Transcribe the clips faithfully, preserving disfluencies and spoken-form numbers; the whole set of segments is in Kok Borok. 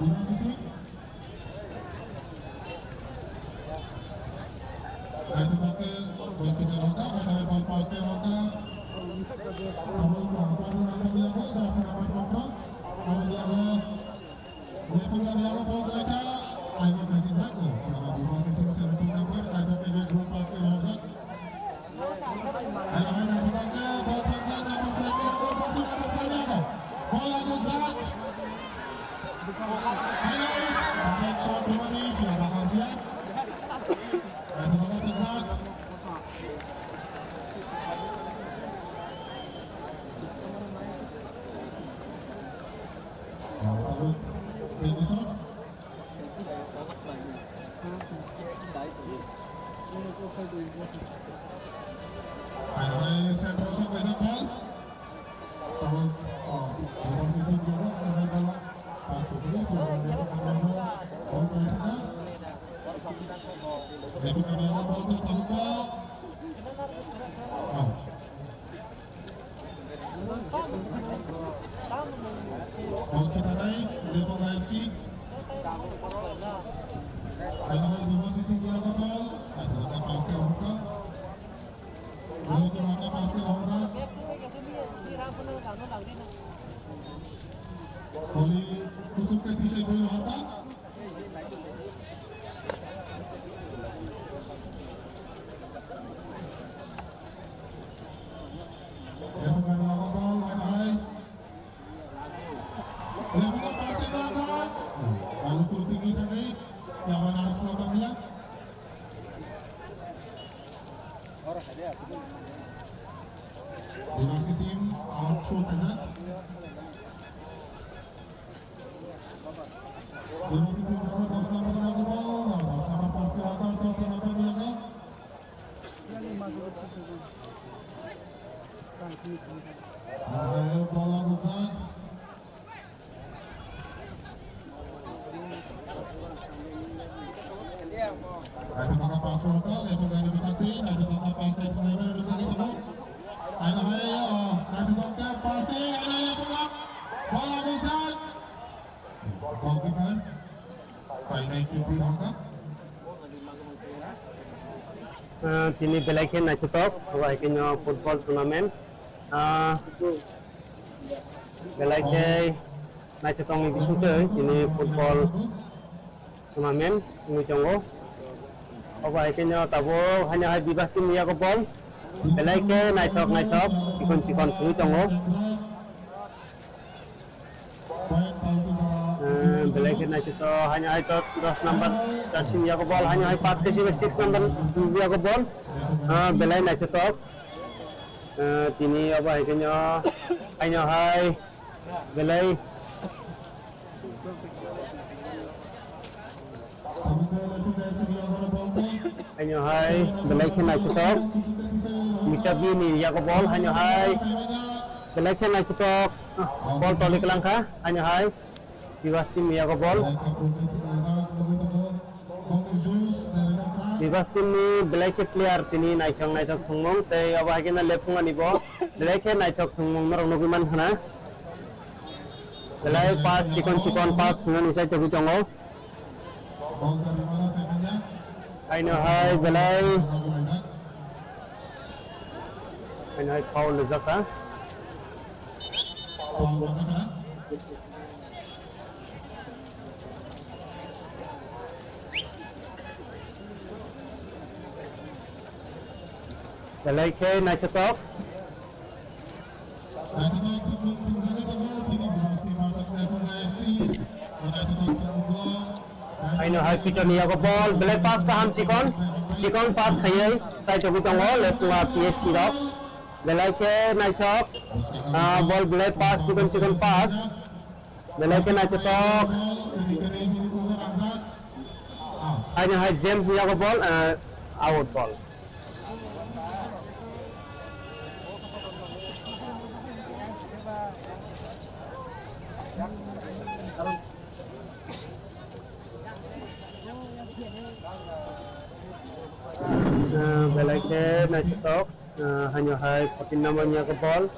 Out. Bol kita naik, Depok F C. Ayo, hai, Bima Siti, dia ke bol. Ayo, kita pakai, Honda. Bol ke mana, pakai, Honda. Boli, kusuk ke tisai, Honda. University team out through khaijak. University team dos number ni yago bol, dos number pass khe rata chot number ni yago. Ayo bol lagujak. Naithotok pass rok, naithotok ni bwkhak twi, naithotok pass khe thangwi mano bwkhak ni tongo. Aino hai, oh, naithotok khe pass, aino hai naithotok. Bol lagujak. Goalkeeper. Painai Q P Rongkha. Ah, tini belai khe naithotok, obo hai khe no football tournament. Ah, belai khe naithotok ni bising twi tini football tournament wngwi tongo. Obo hai khe no tabuk haino hai Bibas team ni yago bol. Belai khe naithok naithok, chikon chikon thwngwi tongo. Eh, belai khe naithotok, haino hai to dos number jersey ni yago bol, haino hai pass khe six number yago bol. Ah, belai naithotok. Eh, tini obo hai khe no, haino hai belai. Haino hai belai khe naithotok. Mita B ni yago bol, haino hai belai khe naithotok. Bol toli kwlangkha, haino hai Bibas team ni yago bol. Bibas team ni belai khe player tini naithok naithok thwngmung tei obo hai khe no lephung ani bo belai khe naithok thwngmung norok nugwi man khna. Belai pass chikon chikon pass thwngnani chai togwi tongo. Haino hai belai. Haino hai foul rijak kha. Belai khe naithotok. Haino hai Peter ni yago bol, belai pass kaham chikon, chikon pass khaiwi chai togwi tongo, left wing P S C rok. Belai khe naithok, ah, bol belai pass, chikon chikon pass. Belai khe naithotok. Haino hai James ni yago bol, ah, out bol. Ah, belai khe naithotok, ah, haino hai fourteen number ni yago bol.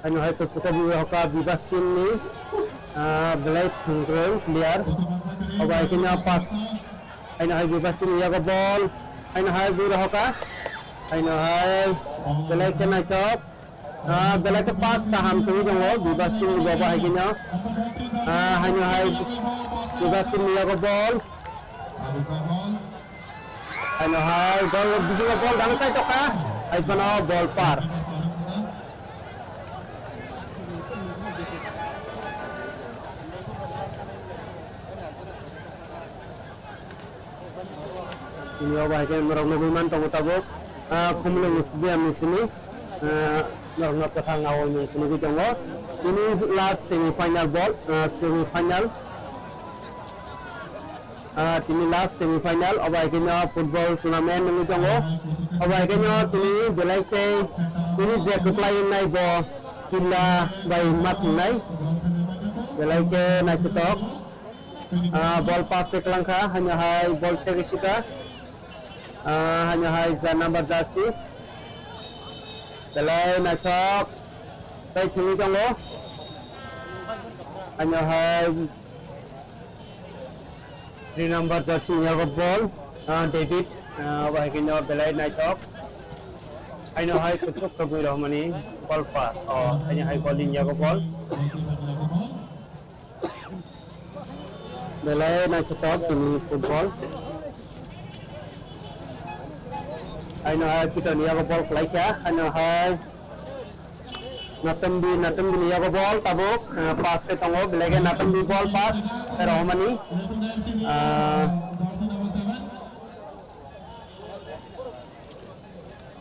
Haino hai kuchuka bui hoka Bibas team ni, ah, belai thwngkwrwng player. Obo hai kheno pass. Haino hai Bibas team ni yago ball. Haino hai bui hoka. Haino hai belai khe naithok. Ah, belai khe pass kaham twi tongo Bibas team ni bobo hai kheno. Ah, haino hai Bibas team ni yago ball. Haino hai gol bisingo gol dang chai tokha. Hai phano gol par. Tini obo hai khe norok nugwi man tongo tabuk, ah, Khumulwng stadium ni simi, ah, norokno kwthang awai mung phunugwi tongo. Tini last semi final ball, ah, semi final. Ah, tini last semi final, obo hai kheno football tournament wngwi tongo. Obo hai kheno tini belai khe tini je kwplai wngnai bo killa bai ma thwngnai. Belai khe naithothok. Ah, ball pass khe kwlangkha, haino hai ball segwi sika. Ah, haino hai ja number jersey. Belai naithok. Tei thwngwi tongo. Haino hai three number jersey ni yago ball, ah, David, ah, obo hai kheno belai naithok. Haino hai kuchuk tongwi rohormani golpa, oh, haino hai gol ni yago ball. Belai naithothok tini football. Haino hai Peter ni yago ball kwlaikha, haino hai Natambi, Natambi ni yago ball tabuk, eh, pass khe tongo, belai khe Natambi ball pass khe rohormani. Ah,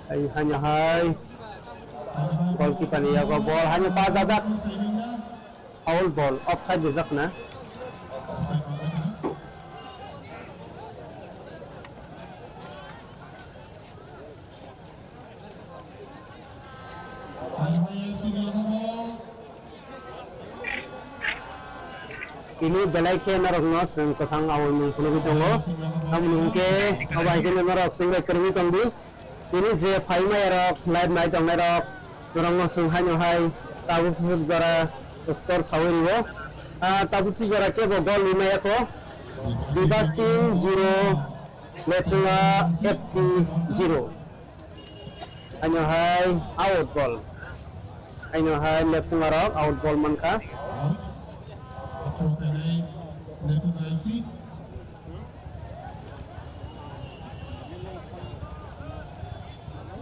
hai, haino hai goalkeeper ni yago ball, haino pass jajak. Foul ball, offside rijak na. Tini belai khe norokno chwng kwthang awai mung phunugwi tongo. Tamoni hwnkhe abo hai kheno norok chwng bai kwrwngwi tongdi. Tini je phai maya rok, live nai tongnai rok, norokno chwng haino hai tabuk jora score saui rio. Ah, tabuk jora kebo goal ri maya kho. Bibas team zero, Lepunga F C zero. Haino hai out ball. Haino hai Lepunga rok out ball mankha.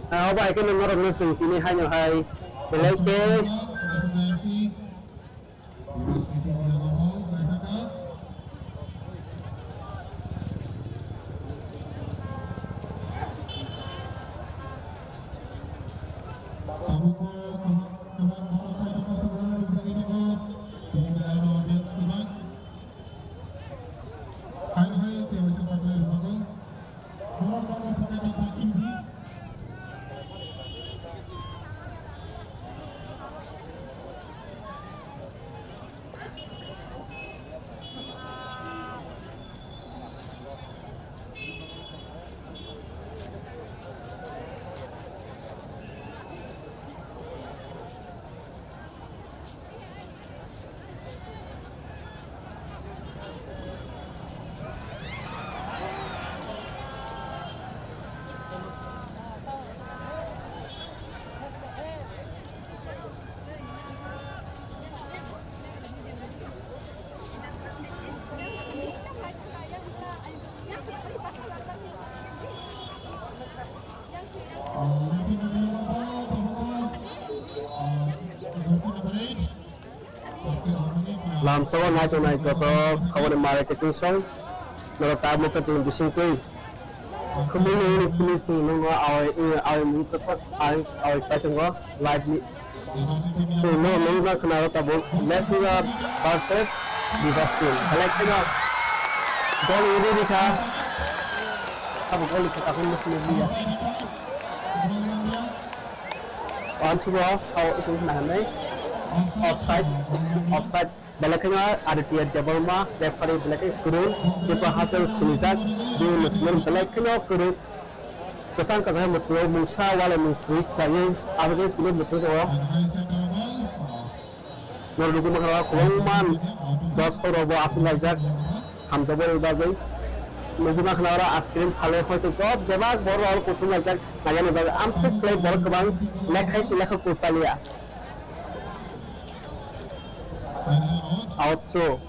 Ah, obo hai kheno norokno chwng tini haino hai belai khe Lamsao nai tongnai joto khobor ni mare kiching song norok tabuk khe tini bising twi. Khumui nungni simi simi nungno awai, eh, awai mung tokha, awai, awai pai tongo live ni. Simi no nungna khna ro tabuk Lepunga versus Bibas team. Belai kheno goal uri rikha. Tabuk goal rikha tabuk nukni liya. Wanchibo, hao, itu khna hanai. Offside, offside. Belai kheno Aditya Debbarma, referee belai khe kwrwi, Tripura Haste o sinijak, bini muchungmani belai kheno kwrwi. Kwchang kwchang muchungo mungsa wale mung kwrwi khlaiwi, aboni tini muchung tongo. Norok nugwi mankha kwbangma dorsok rok bo achuk laijak hamjakmani bagwi. Nugwi mankha oro ice cream phalwi hoito job bebak borok rok kuthum laijak naiyani bagwi. Amswk khlai borok kwbang lekhai se lekha kwrwi paliya. Out throw.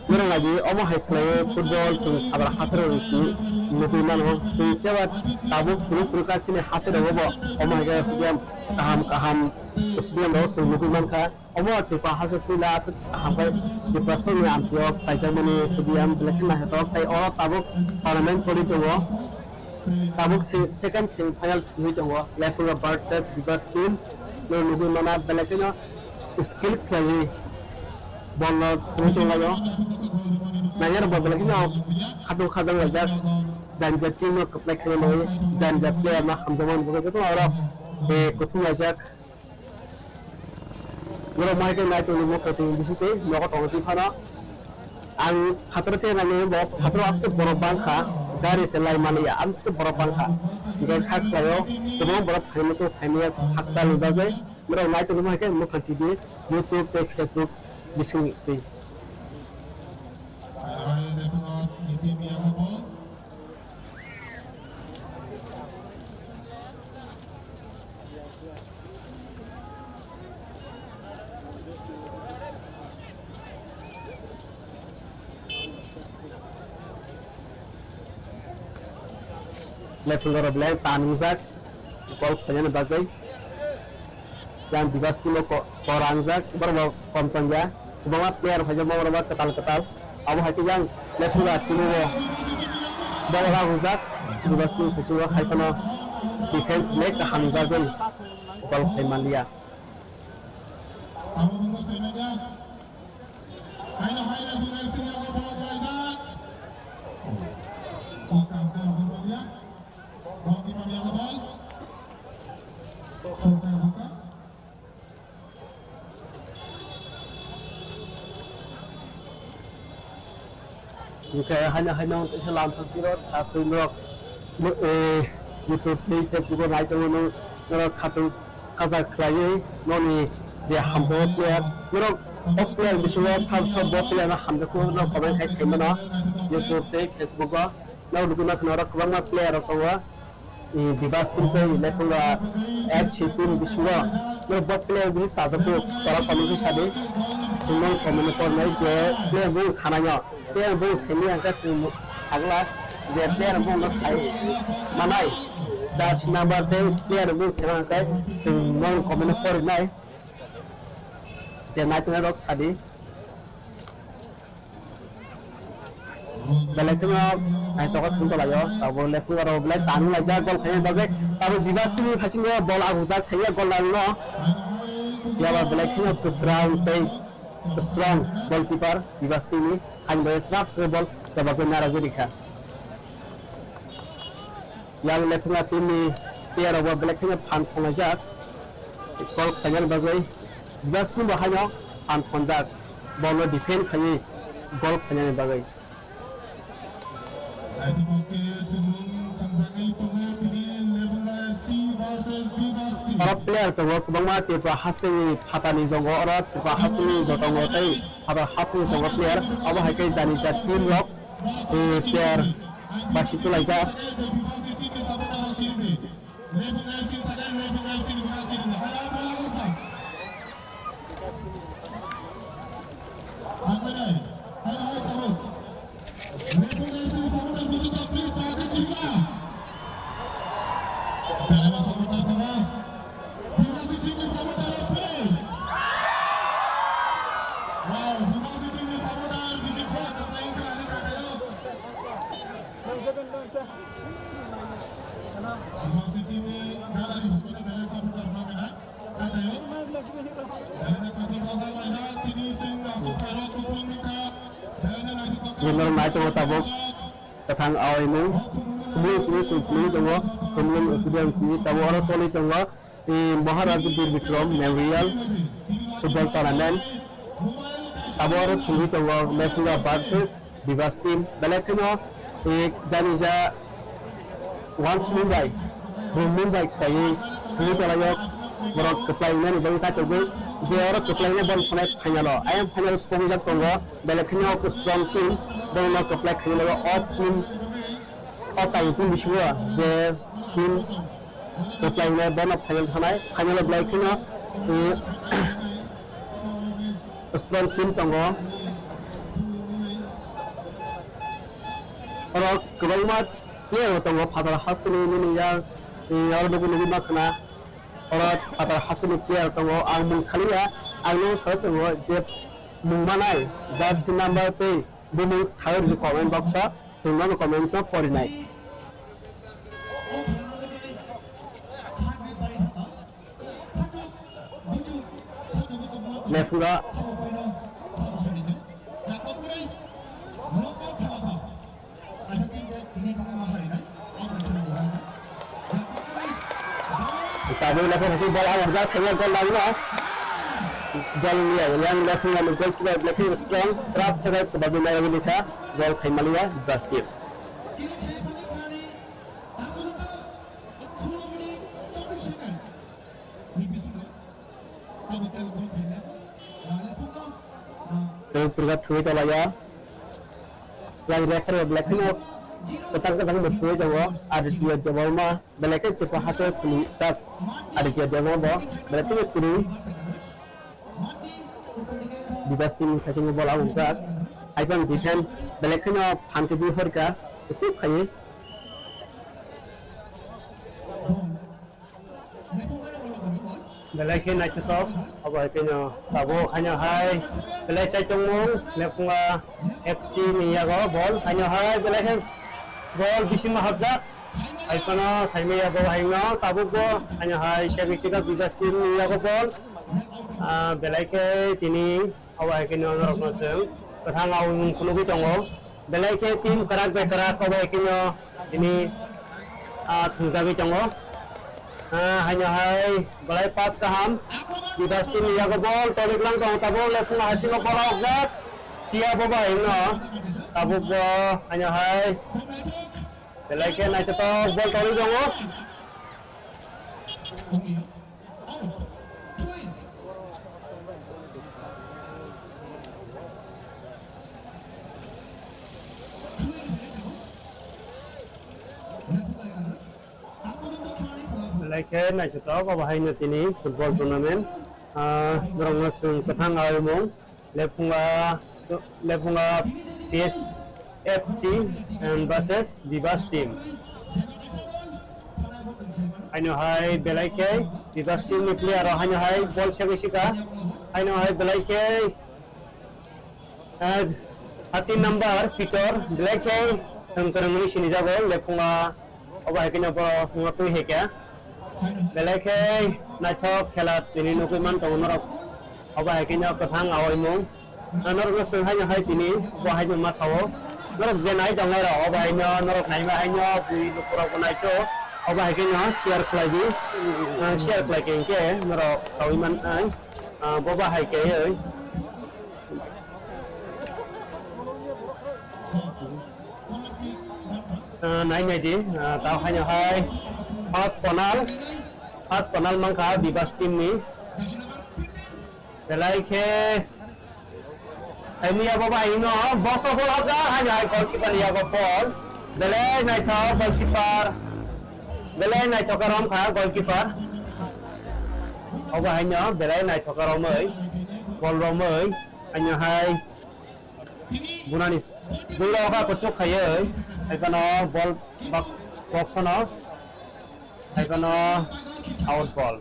Norok nai di, omo hai khlaiwi football chwng Habra hachirok ni simi nugwi mano. Chwng khe ba tabuk phunuk phunuk ka chini hachirok bo omo hai khe stadium kaham kaham stadium rok chwng nugwi mankha. Omo Tripura hachwk puila aswk kaham khe Tripura songni amchio kaijakmani stadium belai khe naithotok tei oro tabuk tournament choli tongo. Tabuk se-, second semi final thwngwi tongo, Lephungra versus Bebas team. Norok nugwi mana belai kheno skill khlaiwi ball no thwngwi tonglaio. Nainai rok bo belai kheno khatung khajang laijak, jani jat team no kwplai khaina bagwi, jani jat player no hamjakmani bagwi jotono oro, eh, kuthum laijak. Norok mai khe nai tongwi mokol twi bisi twi nogo tongo twi phano. Ang phataro tei nangni bo phataro aske borok bangkha, gari se lai maliya, amsike borok bangkha. Hingke kha khlaio, kwbangma borok phaimasa phaimaya hakchal rijagwi. Norok nai tongwi hai khe Mukhang T V, YouTube tei Facebook bising twi. Lephungrok belai tangjak, gol khlainani bagwi. Yang Bebas team o ko-, korangjak, borok bo kom tongya. Kwbangma player phaijak, borok bo kwtal kwtal. Abo hai khe yang Lephungra team o bo ball ragujak. Bebas team phaijak hai phano defense belai kaham ni bagwi gol khlai manliya. Hingke haino haino wngkha lamsok tiro, ta swimrok, eh, YouTube tei Facebook o nai tongo nwng, norok khatung khaja khlaiwi noni je hamjakgo player, norok o player bisingo sab sab bo player no hamjakgo no comment khai sai mano YouTube tei Facebook o, norok nugwi mankha norok kwbangma player rok tongo. Bebas team tei Lephungra F C team bisingo norok bo player bini chajakgo, borok comment khe sadi. Chwng nang comment no pornai je player bung sanai no, player bung simi ang khe chwng sakla je player bung no sai manai, jersey number tei player bung sai manai khe chwng nang comment no porinai je naitongnai rok sadi. Belai kheno naithogo thung tonglaio, tabuk Lephungrok belai tanwi laijak gol khaina bagwi, tabuk Bebas team ni phaisingno bol agujak saiya gol rangno. Phiya ba belai kheno kwsrang tei strong goalkeeper Bebas team ni, haino bai srap srap bol kwbagwi narwgwi rikha. Yang Lephungra team ni player rok bo belai kheno phan thanglaijak. Goal khlainani bagwi Bebas team bo haino phan thongjak. Ball no defend khaiwi goal khlainani bagwi. Oro player tongo kwbangma Tripura hasteni phatani tongo, oro Tripura hasteni jotongo tei phatar hasteni tongo player. Abo hai khe jani jat team rok, eh, player. Basi tulaijak. Winner nai tongo tabuk kwthang aoimung, khumlung simi chwng phunugwi tongo, khumlung student simi tabuk oro choli tongo. I Maharaj Bir Bikram Memorial Football Tournament. Abo oro thwngwi tongo Lephungra versus Bebas team. Belai kheno, eh, jani ja wansukmung bai, bumung bai khlaiwi thwngwi tonglaio. Borok kwplai wngnani bagwi sa tongo, je oro kwplai wngnai borok thangwi final o. Ayang final o sokjak tongo, belai kheno strong team, borokno kwplai khainai o team, o tai team bisingo je team kwplai wngnai borokno final thangnai, final o belai kheno, eh, strong team tongo. Oro kwbangma player rok tongo, phatar hasteni nini yang, eh, oro nugwi nugwi mankha na. Oro phatar hasteni player tongo, ang mung saliya, ang no sai tongo je mung manai jersey number tei bumung sai rwdi comment box o, chwng nono comment o porinai. Lefura. Tabuk lefung hasil bol ang rijak, sainya gol lagina. Gol niya, yang lefung yang gol kiba lefung strong, trap serai kebab niya yang nikha, gol khai maliya, Bibas team. Tei purga thwi tolaya. Yang refer black no kwchang kwchang bo thwi tongo. Aditya Debbarma belai khe Tripura haste swngjak. Aditya Debbarma bo belai khe kwrwi. Bibas team ni thaichung bola wngjak. Iphang defense belai kheno phan kwbwi horka. Kuchuk khaiwi. Belai khe naithothok, abo hai kheno tabuk haino hai belai chai tongmung, Lephunga F C ni yago bol, haino hai belai khe bol bisingo hapjak, hai phano saimaya bo haino tabukbo haino hai segi sega Bibas team ni yago bol, ah, belai khe tini. Obo hai kheno norokno chwng kwthang awi mung phunugwi tongo. Belai khe team kwrak bai kwrak obo hai kheno tini, ah, thwngjagwi tongo. Ah, haino hai belai pass kaham. Bibas team ni yago bol tolik lang tongo tabuk Lephunga hasingo bol aokjak. Sia bo bai no tabuk bo haino hai belai khe naithothok bol tolik tongo. Belai khe naithothok obo haino tini football tournament, ah, borokno chwng kwthang awi mung. Lephunga, Lephunga P S F C and versus Bibas team. Haino hai belai khe Bibas team ni player rok haino hai bol segwi sika. Haino hai belai khe, eh, thirteen number Pitor belai khe thwng kwrwngni sinijago Lephunga. Obo hai kheno bo wngwi twi hai khe. Belai khe naithok khela tini nugwi man tongo norok. Obo hai kheno kwthang awi mung. Norokno chwng haino hai tini bo haino ma sao. Norok je nai tongnai rok obo haino norok naima haino bui lukurok bo naitho. Obo hai kheno share khlai di. Ah, share khlai khe hinkhe norok sawi man ai. Ah, bo ba hai khe oi. Ah, nai nai di, ah, tao haino hai first corner, first corner mankha Bibas team ni. Belai khe hai miya bo bai no box o bol hapjak, haino hai goalkeeper ni yago bol. Belai naithok goalkeeper. Belai naithok romkha goalkeeper. Obo haino belai naithok romwi, bol romwi, haino hai Bunani bwrok kha kuchuk khaiwi, hai phano bol bak-, box no, hai phano out ball.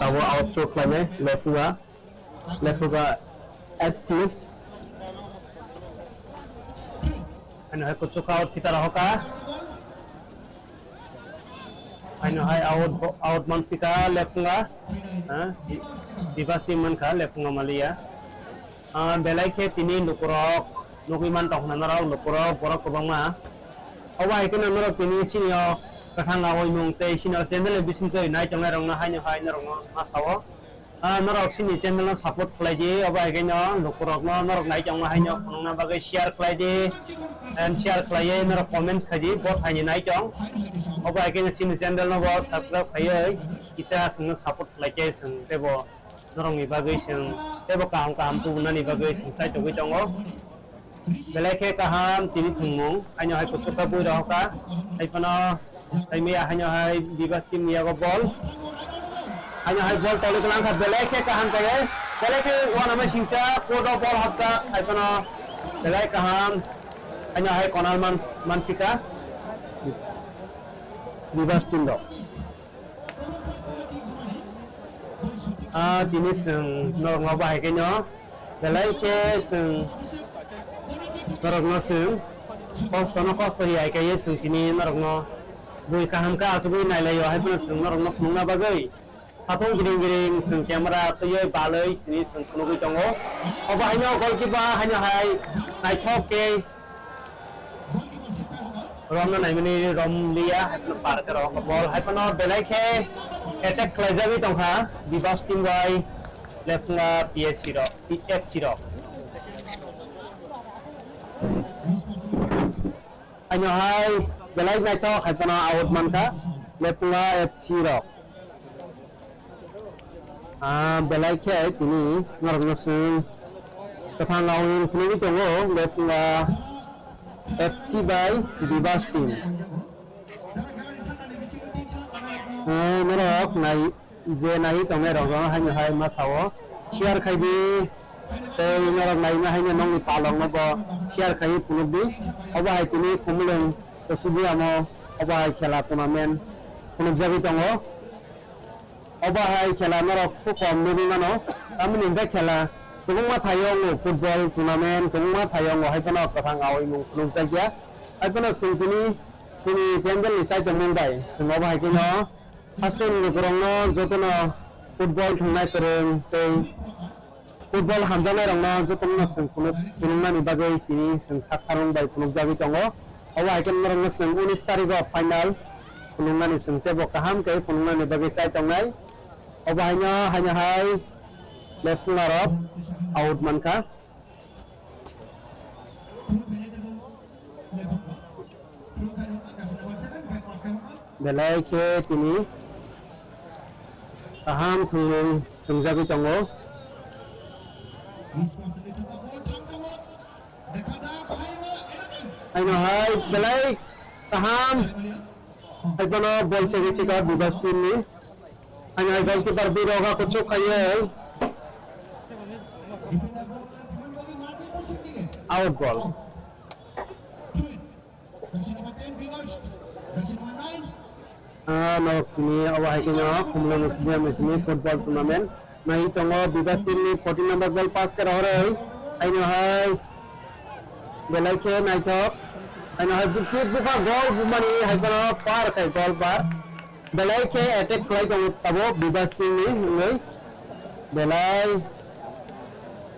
Tabo out chuk khlainai Lephunga, Lephunga F C. Ano hai kuchuk out kita rohoka. Haino hai out, out manpika Lephunga. Ha? Di-, Bibas team mankha Lephunga maliya. Ah, belai khe tini lukurok nugwi man tongkhna norok lukurok borok kwbangma. Obo hai kheno norok tini sini o kwthang awi mung tei sini o channel ni bisingtwi nai tongnai rokno haino hai norokno ma sao. Ah, norok chini channel no support khlai di, obo hai khe no lukurok no norok nai tongma hai no phunukna bagwi share khlai di, and share khlaiwi norok comments khai di, bo thaini nai tong. Obo hai khe no chini channel no bo subscribe khaiwi kisa chwng no support khlai khe chwng teibo norok ni bagwi chwng teibo kaham kaham tubunani bagwi chwng chai tongwi tongo. Belai khe kaham tini thwngmung, haino hai kuchuk khe bui rohor kha, hai phano hai miya haino hai Bibas team ni yago ball, haino hai ball tolwi kwlang kha, belai khe kaham khe, belai khe uanama singcha court o ball hapjak, hai phano belai kaham, haino hai Konal man, manthika Bibas team rok. Ah, tini chwng norokno bahai khe no belai khe chwng norokno chwng kosto no kosto ri ai khe chwng tini norokno bui kaham khe achugwi nai lai o, hai phano chwng norokno phunukna bagwi satung gring gring chwng camera twiwi balwi tini chwng phunugwi tongo. Obo haino goalkeeper haino hai naithok khe Romna naimani romliya, hai phano par khe rok ball, hai phano belai khe attack khlaijagwi tongkha Bibas team bai Lephunga P S C rok, P F C rok. Haino hai belai naithok, hai phano out mankha Lephunga F C rok. Ah, belai khe tini norokno chwng kwthang awi phunugwi tongo, Lephunga F C bai Bibas team. Ah, norok nai, je nai tongnai rok no haino hai ma sao share khai di, tei norok naima haino nokni palok no bo share khai phunuk di. Obo hai tini Khumulwng Kuchibiyamo obo hai khela tournament phunukjagwi tongo. Obo hai khela norok khub kom nugwi mano. Tamoni hwnkhe khela kwbangma thaio wngo, football tournament kwbangma thaio wngo, hai phano kwthang awi mung phunukjakya. Hai phano chwng tini chini channel ni chaitomung bai chwng obo hai kheno hasteni lukurokno jotono football thwngnai kwrwng tei Football hamjaknairokno jotono chwng phunuk-, phunuknani bagwi tini chwng sak tharmung bai phunukjagwi tongo. Obo hai khe norokno chwng unis tarigo final phunuknani chwng teibo kaham khe phunuknani bagwi chai tongnai. Obo haino, haino hai Lephungarok out mankha. Belai khe tini kaham thwngmung thwngjagwi tongo. Haino hai belai kaham hai phano bol segwi sikha Bibas team ni. Haino hai goalkeeper bui roga kuchuk khaiwi out ball. Ah, norok tini obo hai kheno Khumulwng Stadium ni simi football tournament nai tongo. Bibas team ni fourteen number ball pass khe rohorwi haino hai belai khe naithok. Haino hai bukti bukha goal bumani hai phano par khai goal bar. Belai khe attack khlai tongo tabuk Bibas team ni wngwi. Belai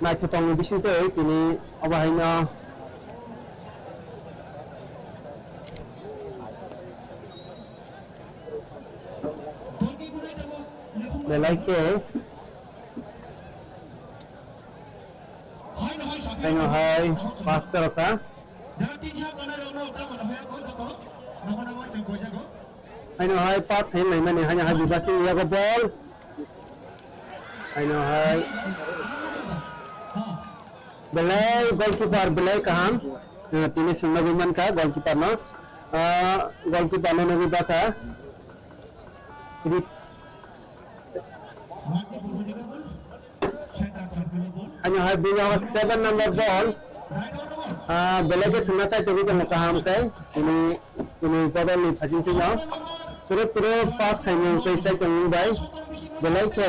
naithotongni bisingtwi tini obo haino belai khe haino hai pass khe rwkha. Haino hai pass khaina naimani, haino hai Bibas team ni yago ball. Haino hai belai goalkeeper belai kaham. Eh, tini swngna gwi mankha goalkeeper no. Ah, goalkeeper no nugwi bakha. Ri-, Haino hai bini o seven number ball. Ah, belai khe thwngna chai tongwi tongo kaham khe. Tini, tini bodol ni phasing twi no. Puro puro pass khaimung tei chai tongmung bai. Belai khe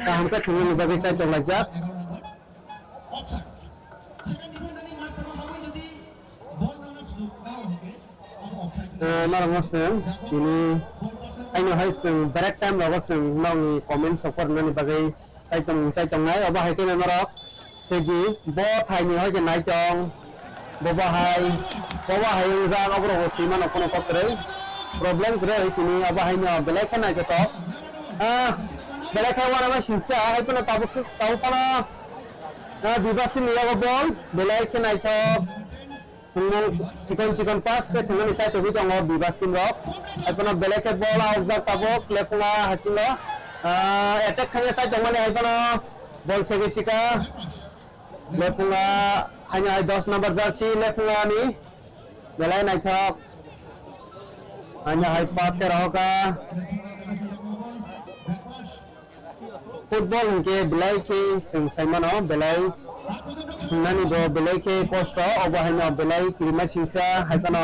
kaham khe thwngmung ni bagwi chai tonglaijak. Ah, norok no chwng tini haino hai chwng break time rogo chwng norokni comments rok pornani bagwi chai tong, chai tongnai. Obo hai kheno norok segi bo thaini hai khe nai tong, bo bahai, bo bahai wngjak, oborok bo swi mano, kono kok kwrwi problem kwrwi tini obo haino belai khe naithotok. Ah, Belai khe uanama singsa, hai phano tabuk suk, tabuk phano, ah, Bibas team ni yago ball, belai khe naithok. Thwngmung chikon chikon pass khe thwngmani chai tongwi tongo Bibas team rok. Hai phano belai khe ball aokjak tabuk, Lephunga hasingo, ah, attack khaina chai tongmani hai phano ball segi sika. Lephunga, haino hai dos number jersey Lephunga ni. Belai naithok. Haino hai pass khe rohorkha. Football hinkhe belai khe chwng sai mano, belai thwngnani bo belai khe kosto, obo haino belai kirima singsa hai phano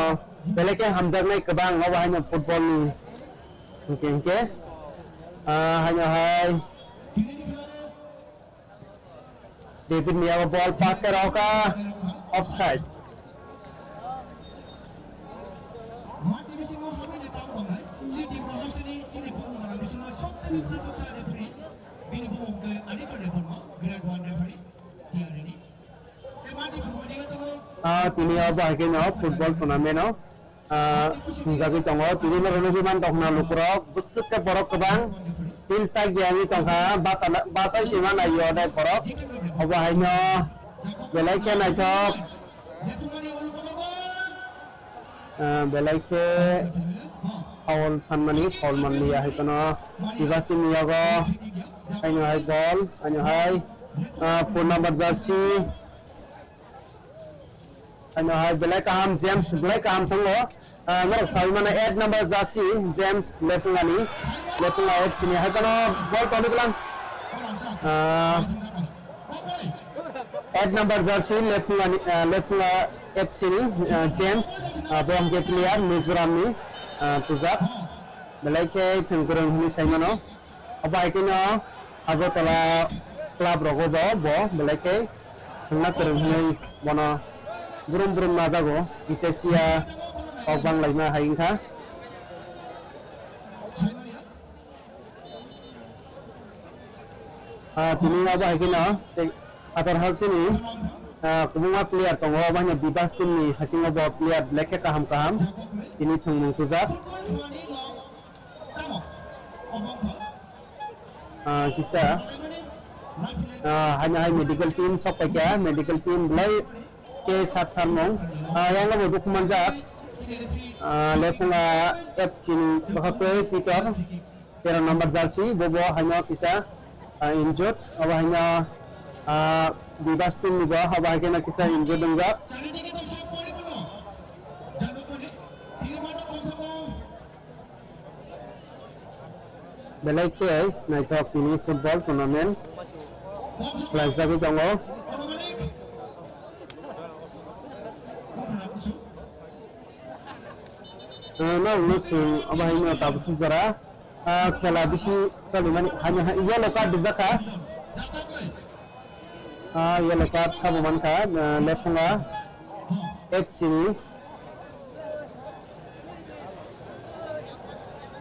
belai khe hamjaknai kwbang, obo haino football ni hinkhe hinkhe, ah, haino hai David Miyago ball pass khe rohorkha, offside. Ah, tini obo hai khe no football tournament o. Ah, thwngjagwi tongo. Tini norok nugwi man tongkha na lukurok. Bwswk khe borok kwbang. Tin chak ya wngwi tongkha. Basa, basa sima nai o dai borok. Obo haino belai khe naithok. Ah, belai khe foul sanmani, foul manliya hai phano. Bibas team ni yago. Haino hai goal. Haino hai, ah, four number jersey. Ano hai belai kaham James belai kaham tongo. Ah, norok sawi mano eight number jersey James Lephungani, Lephunga F C ni hai kono ball toni bwlang. Ah, eight number jersey Lephungani, ah, Lephunga F C ni, ah, James, ah, bo hwnkhe player Mizoram ni, ah, tujak. Belai khe thwng kwrwng hwnwi sai mano. Abo hai kheno Agartala club rogo bo, bo belai khe thwngna kwrwng hwnwi bono brum brum najago, kisa siya kok bang laima hai wngkha. Ah, tini abo hai kheno tei Pathar Halsini, ah, kwbangma player tongo, abo haino Bibas team ni hasingo bo player belai khe kaham kaham tini thwngmung tujak. Ah, kisa, ah, haino hai medical team sok paikha, medical team belai khe sak tharmung, ah, yang bo dukhu manjak, ah, Lephunga F C ni bahato Peter, tero number jersey, bo bo haino kisa, ah, injured, abo haino, ah, Bibas team ni bo, abo hai kheno kisa injured wngjak. Belai khe naithok tini football tournament khlaijagwi tongo. Ah, norokno chwng abo haino tabuk suk jora, ah, khela bisi chalimani, haino hai yellow card rijak kha. Ah, yellow card sabo mankha, ah, Lephunga F C ni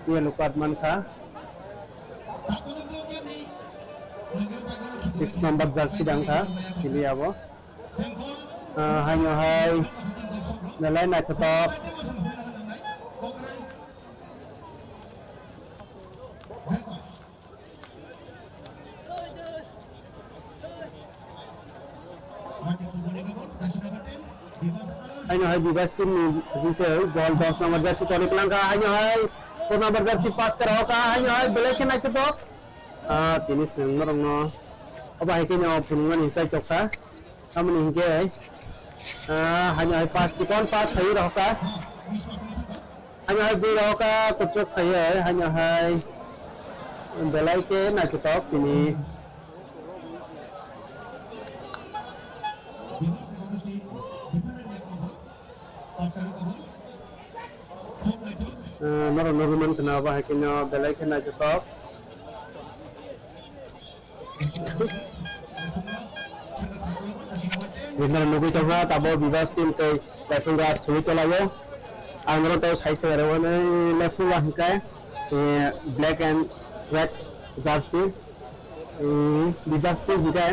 yellow card mankha. Six number jersey dangkha, sili abo. Ah, haino hai belai naithotok. Haino hai Bibas team ni jingse ball dos number jersey toni kwlangkha, haino hai four number jersey pass kara hoka, haino hai belai khe naithotok. Ah, tini chwng norokno obo hai khe no phunuknani chai tokha. Tamoni hinkhe, ah, haino hai pass chikon pass khaiwi rohorkha. Haino hai bui rohorkha kuchuk khaiwi, haino hai belai khe naithotok tini. Ah, norok nugwi mankha na obo hai kheno belai khe naithotok. Norok nugwi tongkha tabuk Bibas team tei Laiphunga thwiwi tolaio. Ang norok tei sai khe aro Laiphunga hwnkhe, eh, black and red jersey, eh, Bibas team hwnkhe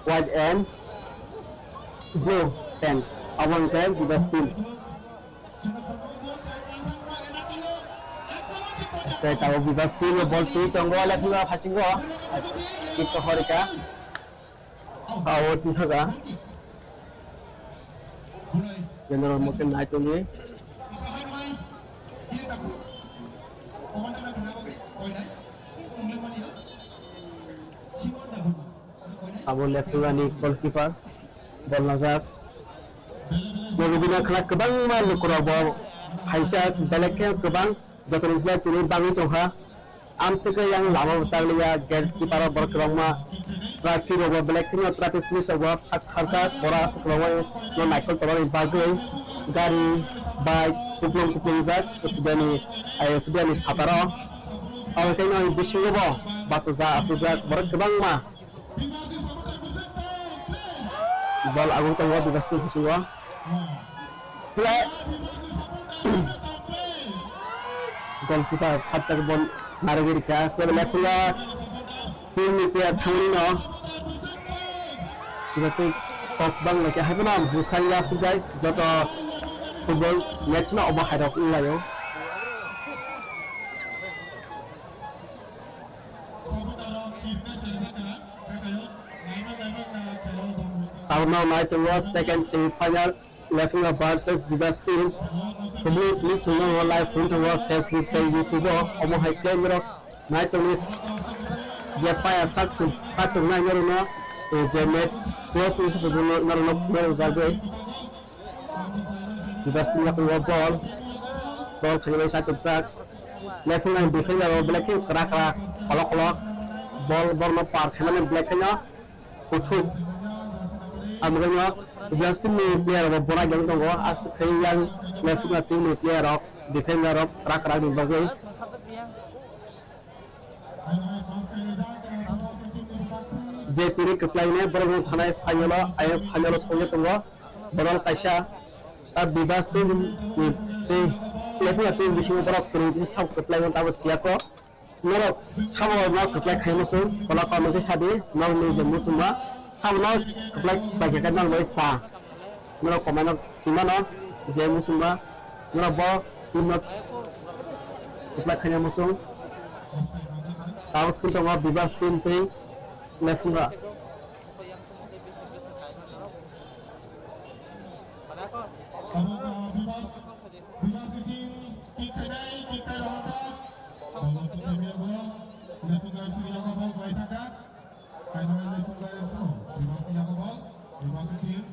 white and blue pant. Abo hwnkhe Bibas team. Tei tabuk Bibas team o ball twi tongo, Lefhunga phasingo. Kick to horika. Foul twi thaka. General motion nai tongwi. Abo Lefhunga ni goalkeeper ball najak. Bobina khwlak kwbangma lukurok bo phaisa belek khe kwbang joto ni slai tini bangwi tongkha. Amswkhe yang lama bo chakliya, gate keeper rok borok kwbangma traffic rok bo belek kheno traffic police rok bo sak kharsa kora aswk kwbangma no naikol tongmani bagwi gari, bike kuplung kuplung jak S B I ni, S B I ni phataro. Abo khe no bisingo bo bachajak aswkjak borok kwbangma. Ball agwi tongo Bibas team bisingo. Play. Goalkeeper phatjak ball narwgwi rikha. Kebo Lefhunga team ni player thangwi no. Kebo tei kok bang lai khe hai phano bwsang ya aswk bai joto football match no omo hai rok wng lai o. Tabukno nai tongo second semi final Lefhunga versus Bibas team. Kubui simi simi no live wng tongo Facebook tei YouTube o. Omo hai khe norok nai tongwi je paya sak sung sak tongnai norokno je match close wngwi se norokno norok bagwi. Bibas team yakung o ball. Ball khaina bai sak kwchak. Lefhunga ni defender o belai khe kwrak kwrak, kholok kholok. Ball borokno par khainani belai kheno kuthuk. Amo khe no Bibas team ni player rok bo borai jang tongo. Aswk khe yang Lefhunga team ni player rok, defender rok kwrak kwrak ni bagwi. Je tini kwplai ne borok no thanai final o, ayang final o songwi tongo. Borok kaisa ta Bibas team ni tei Lefhunga team bisingo borok kwrwi tini sabo kwplai no tamo siya ko. Norok sabo no kwplai khai muchung, kola kono khe sadi, nokni je muchungma, sabo no kwplai bai khe norok bai sa. Norok komai no twi mano je muchungma, norok bo team no kwplai khaina muchung. Tabuk thung tongo Bibas team tei Lefhunga. Tabuk, ah, Bibas, Bibas team kick khainai, kick khai rohorkha. Ball kick khaimya bo, Lefhunga F C ni yago ball khlai thangkha. Kainwi Lefhunga F C, Bibas ni yago ball, Bibas team.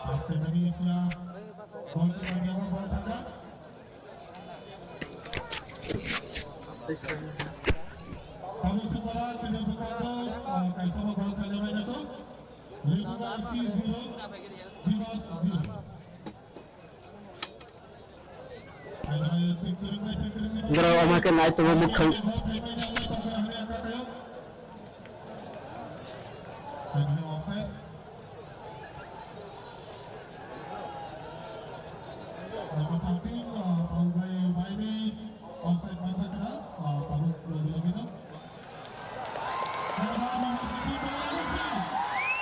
Pass khaimani F C ya, ball kick khaimya bo ball thangkha. Tabuk sukara kini bwkhango, ah, kaisa bo ball khaina bai nato. Lefhunga F C zero, Bibas zero. Borok omo khe nai tongo mwkhang.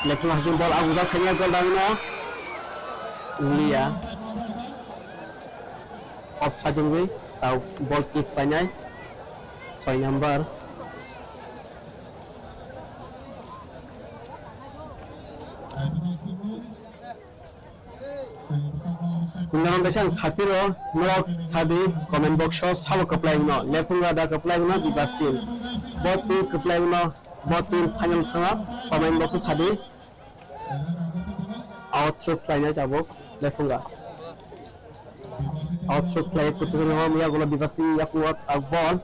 Lefhung hasing ball agujak sanya gol dangno. Wngya. Offside wngwi tau ball kick painai. Soi number. Norok kaisa ang sapiro, norok sadi comment box o sabo kwplai wngno, Lephungra da kwplai wngno, Bibas team. Bo team kwplai wngno, bo team final thangno comment box o sadi. Out shoot khlainai tabuk Lephungra. Out shoot khlai kuchukni hom yagulo Bibas team yakuo tak ball.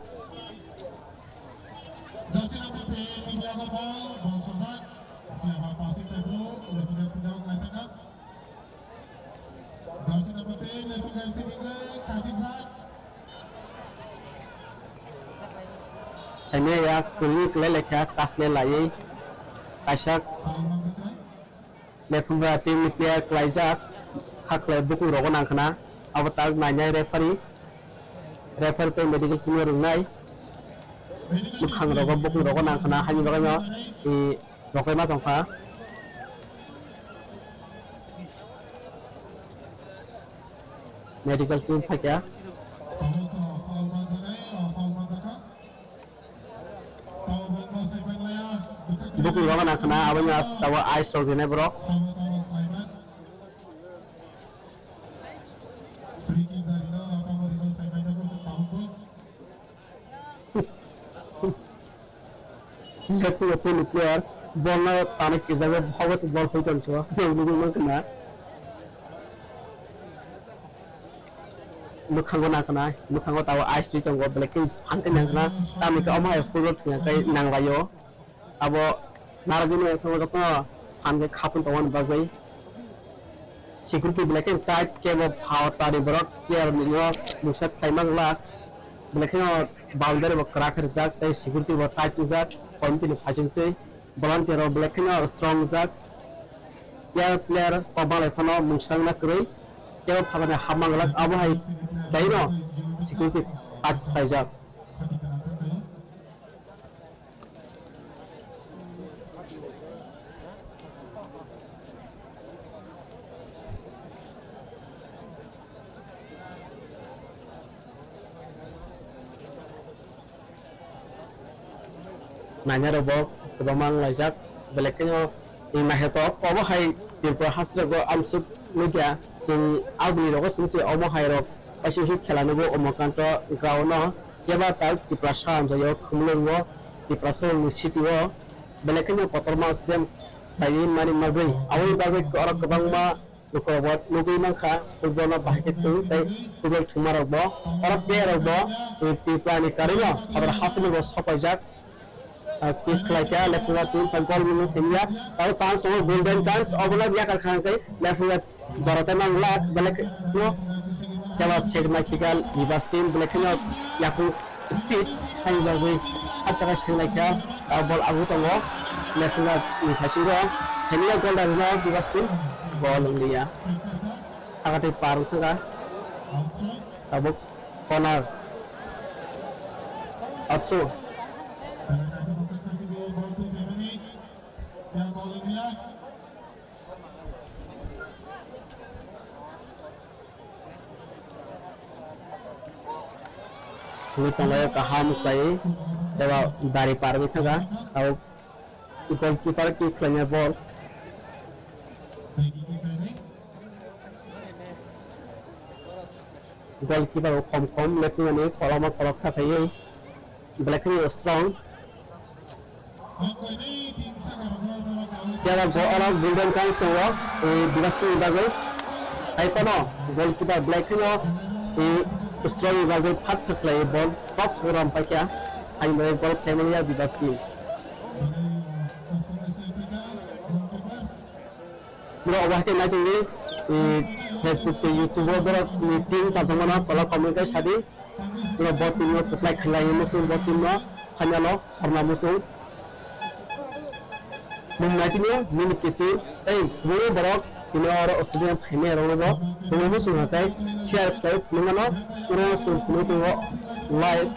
Haino ya kwrwi kwlai laikha, kasle laiwi kaisa Lephungra team ni player kwlaijak, hakhlai bukung rogo nangkhna, abo tak nainai referee, referee tei medical team no rwngnai, mwkhang rogo bukung rogo nangkhna, haini bagwi no, e, rokoima tongkha. medical team phaikha. Bukung rogo nangkhwna, aboni as-, tabuk ice rok rinai borok. Left field o player, ball no tani kijago, hobo se ball hoi tongso, nugwi mankha na. Mwkhango nangkha na, mwkhango tabuk ice ri tongo, belai khe phan khe nangkha na, tamni khe omo hai football thwngya khe nanglaio. Abo narwgwini ekhono jotono phan khe khapung tongmani bagwi. Security belai khe tight khe bo phatar ni borok player rokno mungsa khlai mang glak. Belai kheno boundary bo kwrak khe rijak tei security bo tight wngjak, committee ni phaisingtwi volunteer rok belai kheno strong wngjak. Player player kok balai phano mungsa wngna kwrwi tei o phatar ni hap mang glak, abo hai khlaino security tight khlaijak. Nainai rok bo kwbangma wng laijak, belai kheno naithotok. Obo hai Tripura hasteo amsuk nukya, chwng aguli rogo chwng se omo hai rok kaisa khe khela nugo Umakanto ground no. Keba tal Tiprasa amchaio Khumulwngo, Tiprasa rokni city o belai kheno kotorma stadium khlaiwi mani magwi. Aboni bagwi oro kwbangma lukurok bo nugwi mankha, football no bahai khe thwng tei football thwngma rok bo, oro player rok bo, tei Tripura ni karwi no Khadar hasteo bo sopaijak. Ah, kick khlai kha, left winger team, tei goal mano simiya. Tei chance tongo, golden chance, obono yakar kha hwnkhe left winger jora tei mang lak, belai khe no keba sek nai khe kha Rivers team, belai kheno yakung speed, hai bagwi hachara sek nai kha, ah, ball agu tongo, left winger ni thaisingo, simiya goal rwno Rivers team, goal wng liya. Sakatwi par wngkha kha. Tabuk corner. Atsu. Tini tonglaio kaham khlaiwi, eba dari parwi thangkha. Tabuk goalkeeper kick khlainai ball. Goalkeeper bo khom khom, left wing ni koloma kolok sa thaiwi, belai kheno strong. Tei oro golden chance tongo, eh, Bilaspur ni bagwi. Hai phano goalkeeper belai kheno, eh, strong ni bagwi phat sa khlaiwi ball top song ram paikha. Hai bai goal khlaimani ya Bilaspur. Borok obo hai khe naitugwi, eh, Facebook tei YouTube o borok ni team chajak mano, kolok comment khe sadi. Borok bo team no kwplai khlai muchung, bo team no final o khorna muchung. Mung nai tini minute kiching tei boro borok tini oro stadium phainai rok no bo tongwi muchung hai khe share khlai phunuk mano. Oro chwng phunuk tongo live.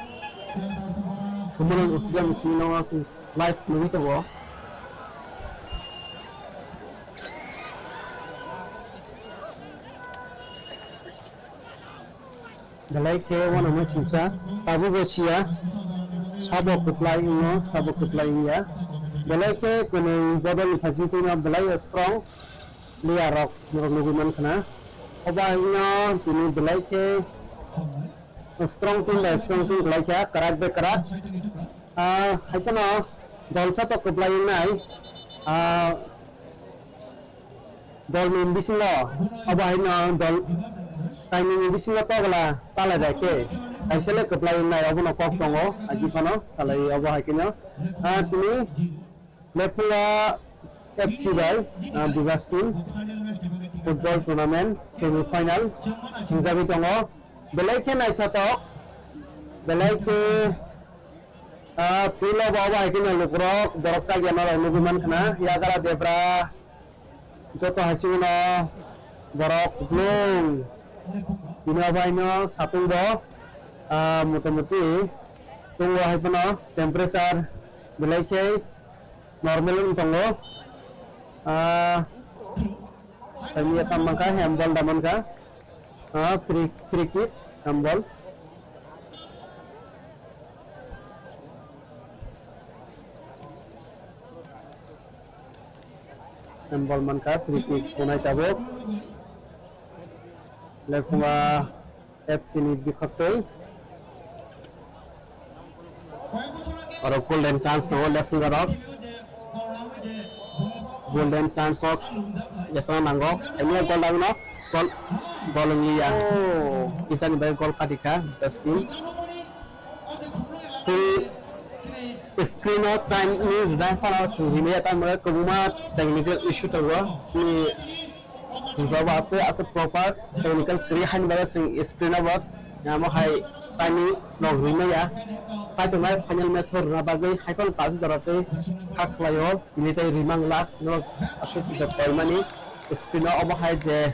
Humano stadium simi no live phunugwi tongo. Belai khe uanama singsa, tabukbo siya, sabo kwplai wngno, sabo kwplai wngya. Belai khe kwnwi bodolni thaichingtwino belai strong player rok norok nugwi mankha na. Obo haino tini belai khe strong team bai strong team kwlai kha, kwrak bai kwrak. Ah, hai phano dolsa to kwplai wngnai. Ah, dolni bisingo obo haino dol kainwini bisingo togla talai bai khe kaisa le kwplai wngnai, obono kok tongo, agi phano salai obo hai kheno. Ah, tini Lephunga F C bai, ah, Bibas team football tournament semi final hingjagwi tongo. Belai khe naithotok, belai khe, ah, field o bo abo hai kheno lukurok borok chakya norok nugwi mankha na, Yagara Debra joto hai simono borok kuplung. Bini abo haino satung bo, ah, motamuti tongo hai phano temperature belai khe normal wng tongo. Ah, tei miya tam mankha, handball da mankha. Ah, free, free kick, handball. Handball mankha, free kick khwnai tabuk. Lephunga F C ni bikhoktwi. Oro golden chance tongo Lephunga rok. Golden chance o jesana nango. Emiya gol dagino. Gol, gol wngliya. Oh. Kisani bai gol khatikha, Justin. Tei screen o time ni rwjak phano chwng himya tamo kwbangma technical issue tongo. Chini Tripura bo aswk, aswk proper technical kwrwi haini bagwi chwng screen o bo, amo hai time ni nog rwmaya. Saitongnai final match o rwna bagwi haiphano kaisa jora tei kha khlaio, tini tei rwmang lak no aswk kisa koimani screen o obo hai je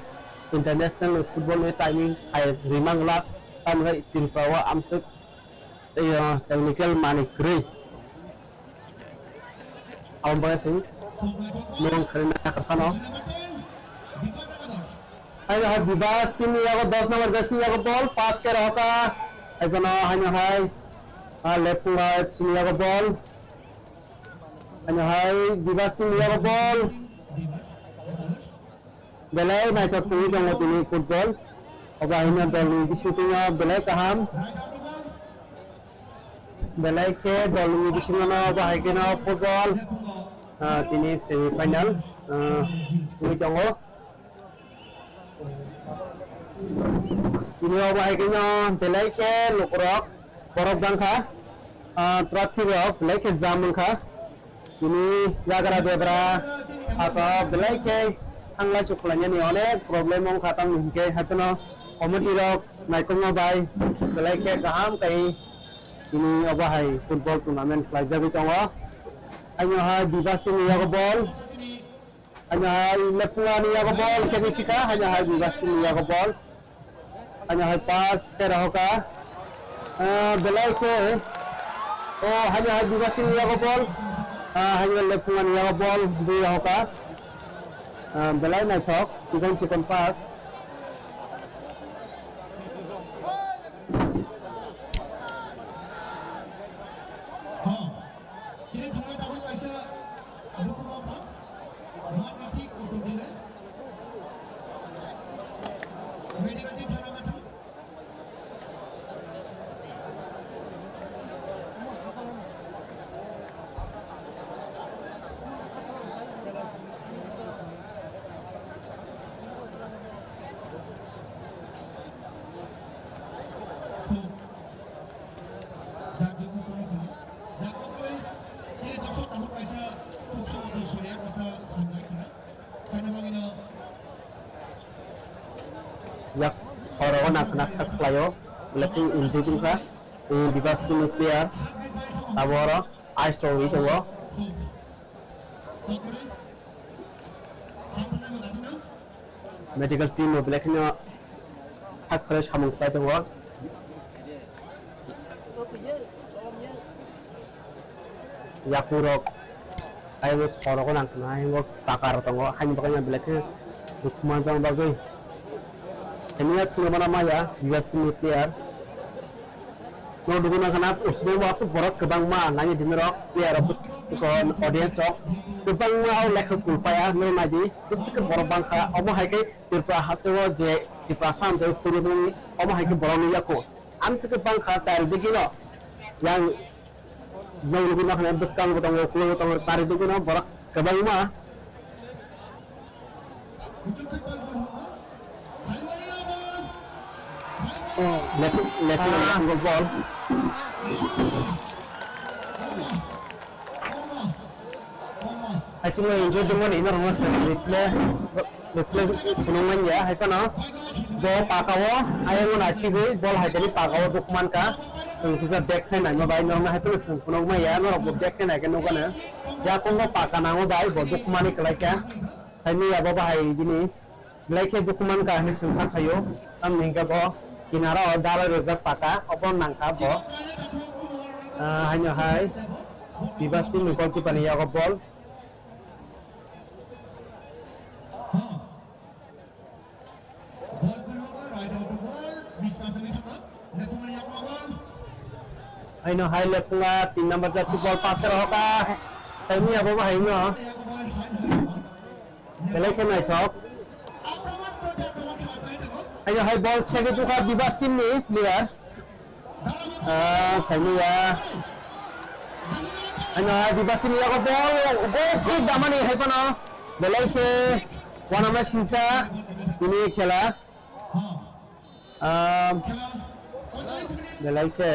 international football ni timing hai rwmang lak tamo hai Tripura o amswk Tei, ah, technical manwi kwrwi. Aboni bagwi se nwng khaina kwchano. Haino hai Bibas team ni yago dos number jersey yago ball, pass khe rohoka. Haiphano haino hai, ah, Lephunga F C ni yago ball. Haino hai Bibas team ni yago ball. Belai naithok tongwi tongo tini football. Obo haino dolni bisingtwi belai kaham. Belai khe dolni bisingo no obo hai kheno football, ah, tini semi final, ah, wngwi tongo. Tini obo hai kheno belai khe lukurok borok bangkha, ah, traffic rok belai khe jam wngkha. Tini yagra debra phatao belai khe thanglai chukhlainani onek problem wngkha, tamni hinkhe haiphano committee rok naikokma bai belai khe kaham kai tini obo hai football tournament khlaijagwi tongo. Haino hai Bibas team ni yago ball, haino hai Lephunga ni yago ball, semi sika, haino hai Bibas team ni yago ball. Haino hai pass khe rohoka. Ah, belai khe. Oh, haino hai Bibas team ni yago ball. Ah, haino Lephunga ni yago ball bui rohoka. Ah, belai naithok, chikon chikon pass. Yak horo na khna kha khlaio, belai khe injured wngkha, eh, Bibas team ni player, abo oro ice rogwi tongo. Medical team bo belai kheno hakhe samung khlai tongo. Yakurok ayebo sorok nang khna ayebo takar tongo, haini bagwi belai khe manjak bagwi. Himya thwngmana maya U S ni player. No duguna khana usung bo aswk borok kwbangma nangya dinirok player rok bwswk audience rok kwbangma o lekha kulpaya no naidi bwswk borok bangkha omo hai khe Tripura hasteo je Tripura samtwi phuribwi omo hai khe borok nukya kho. Amswk bangkha charidikino yang no duguna khana bwskango tongo, ukulogo tongo, charidikino borok kwbangma. Left, left, left, ball. Asimo injured dongmani ino rwma se replay, replay phunukmani ya, hai phano bo paka o ayang o nasibwi ball hai tani paka o dukman ka, chwng kisa back khai naima bai norokno hai phano chwng phunukmani ya, norok bo back khai nai khe nukgano. Yakungo paka nango bai bo dukmani kwlai kha. Saimanya bo bahai bini belai khe dukhu mankha hinwi swngkha khaio. Tamni hwnkhe bo kinaro dalai rijak paka, obo nangkha bo. Ah, haino hai Bibas team ni goalkeeper ni yago ball. Haino hai lekhunga tin number jersey ball pass kara hoka. Saimia bo bahai no. Belai khe naithok. Haino hai ball segi tukha Bibas team ni player. Ah, saimia. Haino hai Bibas team ni yago ball go quick damani hai phano. Belai khe wanama singsa ini khela. Ah, belai khe.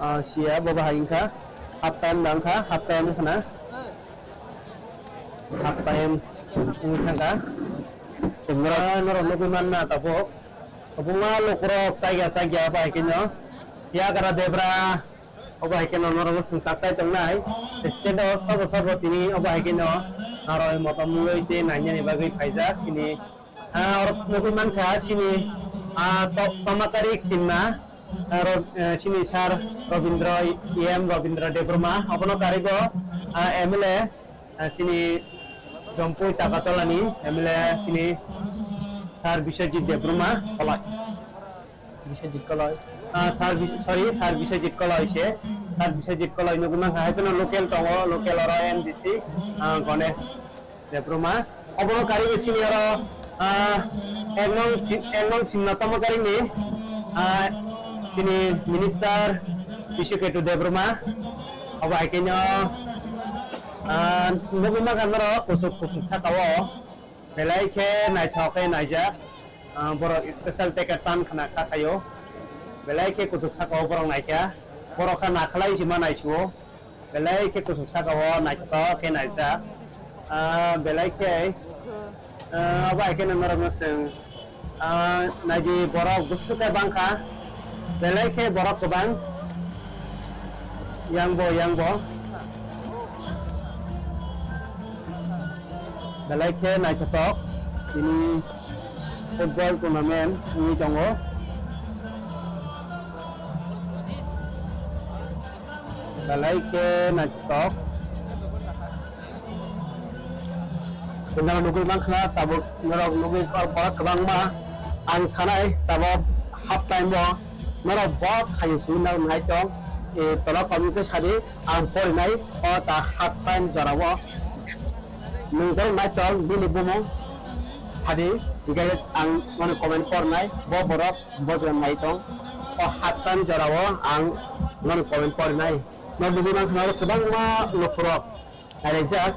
Ah, sia bo bahai wngkha. Half time da wngkha, half time wngkha na. Half time wngwi thangkha. Norok, norok nugwi manna tabuk. Kwbangma lukurok chaya chaya bahai khe no. Yagra Debra. Obo hai khe no norok no swng tak chai tongnai. State o sobo sobo tini obo hai khe no naroi motom mungwi tei nainani bagwi phaijak sini. Ah, oro nugwi mankha sini, ah, to-, Tomakarik Chinma, ah, Ro-, eh, sini Sir Robindra, E M Robindra Debbarma, obono karigo, ah, M L A, ah, sini Jompui Takarjolani M L A sini Sir Biswajit Debbarma, Koloi. Biswajit Koloi. Ah, Sir Bis-, sorry, Sir Biswajit Koloi se. Sir Biswajit Koloi nugwi mankha, hai phano local tongo, local oro M D C, ah, Ganesh Debbarma. Obono karigo sini oro, ah, ek nong si-, ek nong simna tamo karigni, ah, sini minister Bishu Ketu Debbarma. Obo hai khe no, ah, nugwi mankha norok kuchuk kuchuk saka o. Belai khe naithok khe naijak, ah, borok special ticket tan khna kha khaio. Belai khe kuchuk saka o borok naikha. Borok kha nakhalai se ma naisuo. Belai khe kuchuk saka o naithotok khe naijak. Ah, belai khe, ah, abo hai khe norok no chwng, ah, naidi borok bwswk khe bangkha. Belai khe borok kwbang. Yang bo, yang bo. Belai khe naithotok tini football tournament wngwi tongo. Belai khe naithotok. Norok nugwi mankha, tabuk norok nugwi borok kwbangma. Ang sanai, tabuk half time o norok borok khaini simi norok nai tong. E, tola comment khe sadi, ang porinai o ta half time jora o. Nwng borok nai tong, bini bumung sadi, hingkhe ang mani comment pornai, bo borok bo jora nai tong. O half time jora o ang mani comment porinai. Norok nugwi mankha, norok kwbangma lukurok. Nailaijak,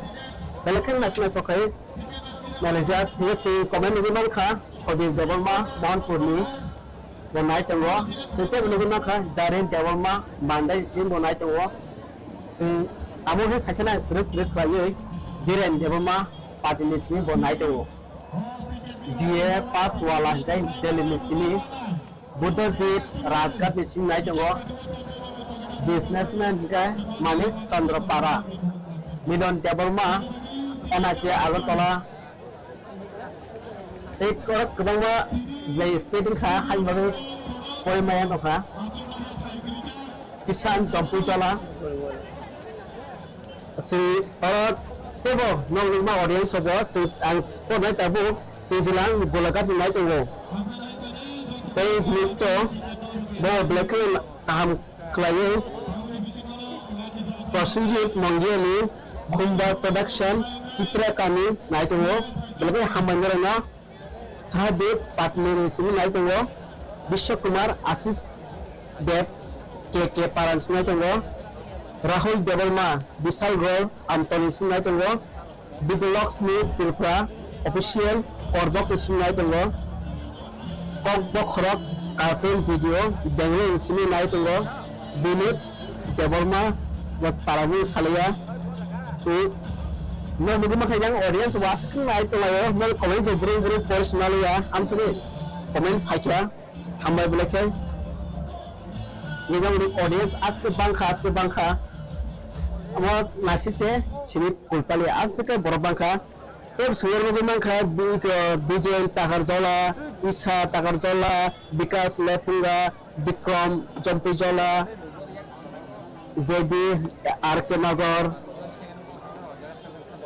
belai khe naisingnaithok khe nailaijak. Hingke chwng comment nugwi mankha, Sodip Debbarma, Mohanpurni bo nai tongo. Chwng teibo nugwi mankha, Jarin Debbarma, Mandai ni simi bo nai tongo. Chwng amo khe sakhe nai kwrwk kwrwk khlaiwi, Dhiren Debbarma, Patini simi bo nai tongo. B A pass wala hingke Delhi ni simi. Buddhajit Rajghat ni simi nai tongo. Businessman hingke Manik Chandra Para, Milon Debbarma, Onache Agartala. Tei oro kwbangma belai state wngkha, haini bagwi porimaya nokha. Kisan Chompuijala. Chwng oro teibo nokni ma audience o bo chwng ang pornai tabuk twijilang Golaghat ni nai tongo. Tei nukto bo belai kheno kaham khlaiwi Prosenjit Mongia ni Khumba Production Tipra Kami nai tongo. Belai kheno hambai norokno. Sahadev Patni ni simi nai tongo, Bishwa Kumar Ashish Dev K K Paran simi nai tongo, Rahul Debbarma Bishalgarh Amtoni simi nai tongo, Bidulakshmi Tripura Official Korbok ni simi nai tongo, Kokbokhorok Cartoon Video Bengaluru ni simi nai tongo, Binod Debbarma, Parabung Salaya, tei nok nugwi mankha yang audience waswk nai tonglaio, nok comment se brum brum pore swnaliya, amsani comment phaikha, hambai belai khe. Nini audience aske bangkha, aske bangkha. Amo nasik se sini kulpali aske borok bangkha. Tei bwswk nugwi mankha, Bi-, Bijoy Takarjala, Isha Takarjala, Bikas Lepunga, Bikrom Jompuijala, J B R K Nagar,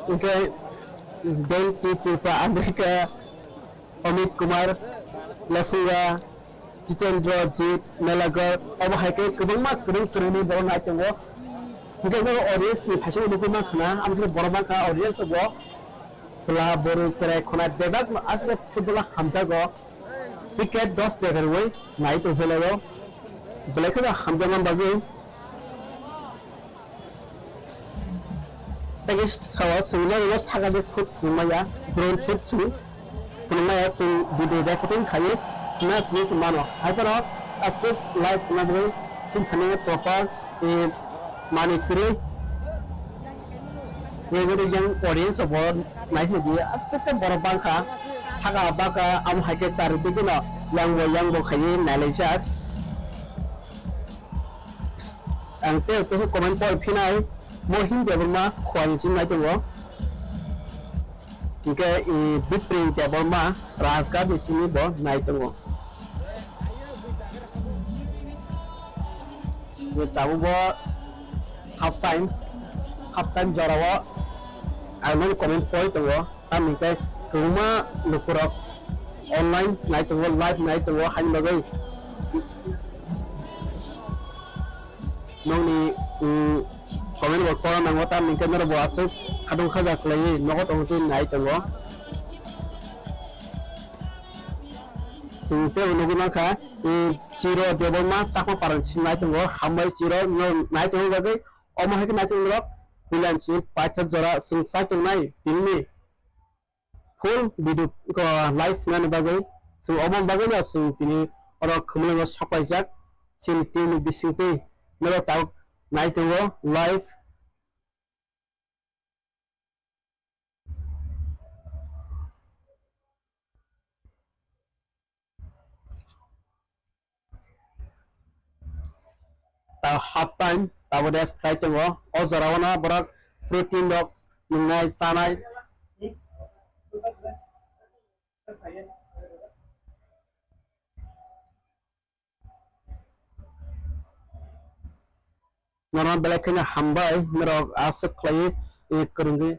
hingke Delhi Tripura America, Amit Kumar Lefunga, Jitendra Jit, Melagar, obo hai khe kwbangma kwrwng kwrwngni borok nai tongo. Hwnkhe no audience ni phaisa nugwi mankha na, amo chini borok mankha audience bo chwla, bwrwi, chwrai, khwnai bebak no aswk football hamjago. Ticket dos taka rwi nai tongphai laio. Belai kheno hamjakma bagwi. Tei sao chwng norokno saka je shoot phunukmaya, drone shoot chwng phunukmaya, chwng video recording khaiwi match hinwi se mano. Hai phano aswk live wngna bagwi chini thani proper, eh, manwi kwrwi. Yang audience bo naisidi aswk khe borok bangkha, saka baka, amo hai khe charidik no yang bo yang bo khaiwi nailaijak. Ang tei tei comment pori phinai, Mohin Debbarma Khowai ni simi nai tongo. Hingke, i, Biprin Debbarma Rajghat ni simi bo nai tongo. Tabuk bo half time, half time jora o ang nini comment pori tongo. Tamni khe kwbangma lukurok online nai tongo, live nai tongo, haini bagwi nokni, mm, comment bo kora nango, tamni khe norok bo aswk khadung khaja khlaiwi nogo tongo tei nai tongo. Chwng tei bo nugwi mankha, mm, Chiro Debbarma Chakma Parani simi nai tongo, hambai Chiro no nai tongna bagwi, omo hai khe nai tongo norok, puila ni simi paithak jora chwng chai tongnai tinini. Full video ko live nani bagwi chwng omo bagwi no chwng tini oro khumulwngo sok paijak chini team ni bisingtwi norok tabuk nai tongo live. Ta half time, tabo rest khlai tongo. O jora o no borok protein rok nwngnai, chanai. Norok belai kheno hambai, norok aswk khlaiwi, eh, kwrwngwi.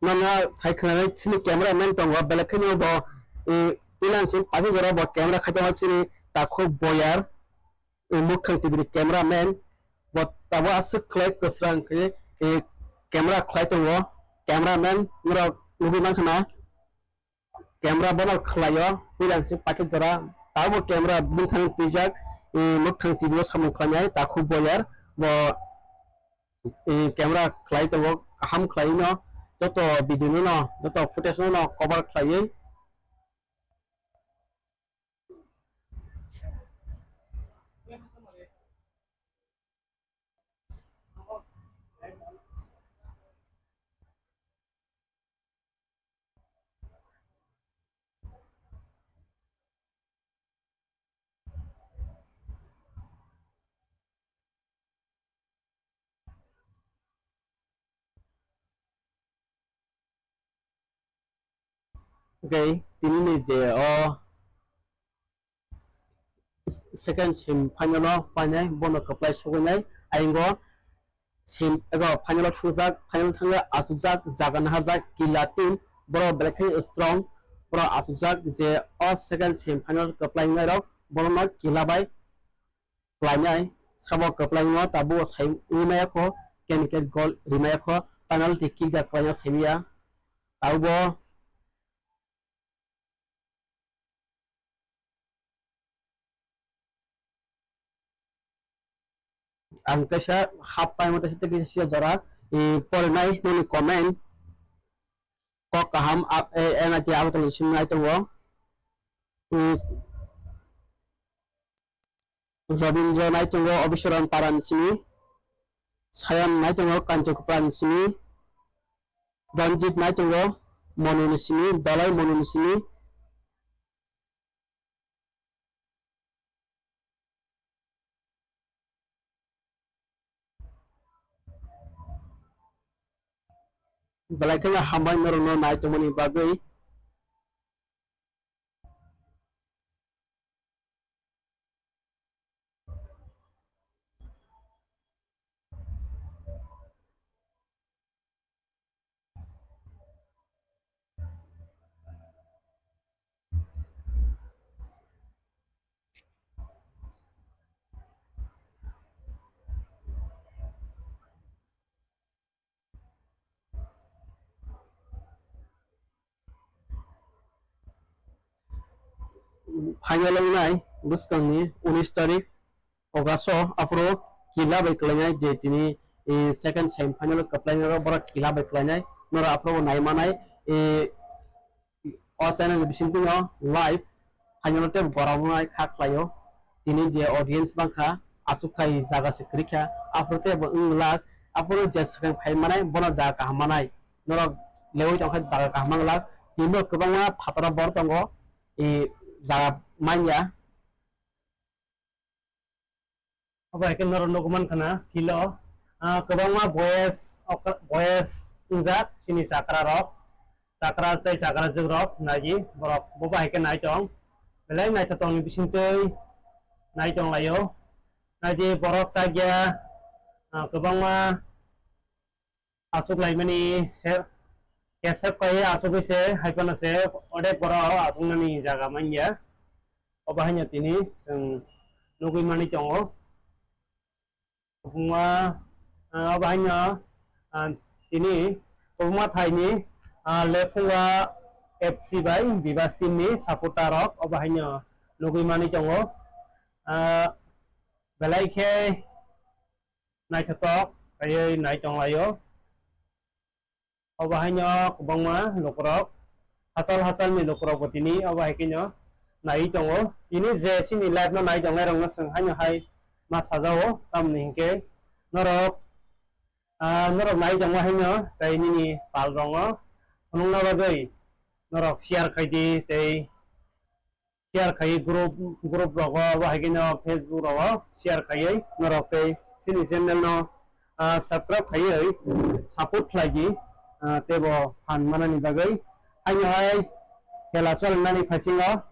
Nono sai khwnanai chini camera man tongo, belai kheno bo, eh, ilang si paithak jora bo camera khai tongo chini takhuk boyar, eh, mwkhang tibiri camera man bo tabuk aswk khlai kwsrang khe, eh, camera khlai tongo, camera man norok nugwi mankha na. Camera bono khlaio, puila se paithak jora, tabuk camera bumthang twijak, eh, mwkhang T V o samung khlainai, takhuk boyar, bo, eh, camera khlai tongo, kaham khlai no, joto video no, joto footage no, no cover khlaiwi. Okay, tini ni je o second semi final o painai, bono kwplai sogwinai, ayingo sem-, ego final o thangjak, final thangwi achukjak, jaga naharjak, Killa team, borok belai kheno strong, borok achukjak je o second semi final kwplai wngnai rok, borokno Killa bai kwplainai, sabo kwplai wngno tabuk sai wi maya kho, candidate goal ri maya kho, penalty kick da kwlaina sai maya, tabukbo. Ang kaisa half time o kaisa tei kaisa jora, eh, porinai nini comment. Kok kaham, ap-, eh, N I T Agartala ni simi nai tongo. Eh, Robindra nai tongo Obiswaran Para ni simi. Sayan nai tongo Kanchakupra ni simi. Ranjit nai tongo Monu ni simi, Dalai Monu ni simi. Belai kheno hambai norokno nai tongmani bagwi. Final wngnai bwskangni unis tarik August o, aphuru kila bai kwlainai je tini, eh, second semi final kwplainai rok, borok kila bai kwlainai. Norok aphuru bo nai manai, eh, o channel ni bisingtwi no live final tei borok wngnai kha khlaio. Tini je audience bangkha, achukthai jaga se kwrwikha, aphuru tei bo wng glak, aphuru je swkang phai manai bono jaga kaham manai. Norok lewi tongkha jaga kaham manglak, tini bo kwbangma phataro bor tongo, eh, jaga manya. Obo hai khe norok nugwi mankha na, filo, ah, kwbangma boys, okra-, boys wngjak chini chakra rok, chakra tei chakrajwk rok naidi borok bo bai khe nai tong, belai naithothok ni bisingtwi nai tong laio, naidi borok chakya, ah, kwbangma aswk laimani se, kesep kai aswk se, hai phano se odek borok aswknani jaga manya. Obo haino tini chwng nugwi manwi tongo. Kwbangma, ah, obo haino, ah, tini kwbangma thaini, ah, Lephunga F C bai Bibas team ni supporter rok obo haino nugwi manwi tongo. Ah, belai khe naithothok khaiwi nai tong laio. Obo haino kwbangma lukurok, hachal hachalni lukurok bo tini obo hai kheno naiwi tongo. Tini je chini live no nai tongnai rokno chwng haino hai ma sajao, tamni hinkhe norok, ah, norok nai tongma haino tei nini pal rokno phunukna bagwi norok share khai di tei share khaiwi group, group rogo, obo hai kheno Facebook rogo share khaiwi norok tei chini channel no, ah, subscribe khaiwi support khlai di, ah, teibo phan manani bagwi. Haino hai khela choli nani phaisingo,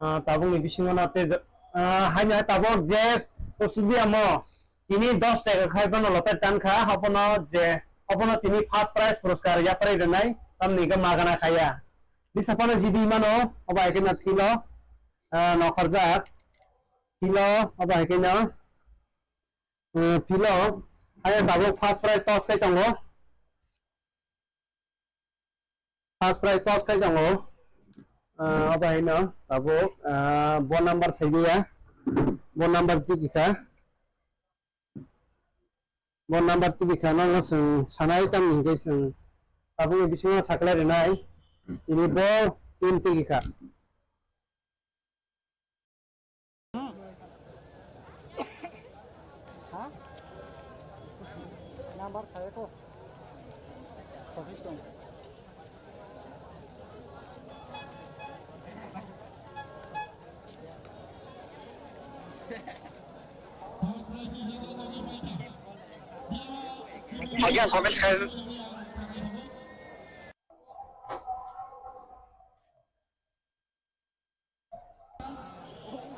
ah, tabukni bisingo no tei, ah, haino hai tabuk je kuchubiyamo tini dos taka khai bono lotai tankha, obono je, obono tini first prize puraskar yaphari rwnai, tamni hwnkhe magana khaiya. Bisa phano jidi mano, obo hai kheno filo, ah, nokharjak. Filo, obo hai kheno, eh, filo, hai tabuk first prize toss khai tongo. First prize toss khai tongo. Ah, obo haino tabuk, ah, bo number sai maya. Bo number tiki kha. Bo number tiki kha, no, no, chwng sanai tamni hwnkhe chwng tabukni bisingo saklai rwnai. Tini bo team tiki kha. Ha? Number saya ko. Position. Again, comments khair.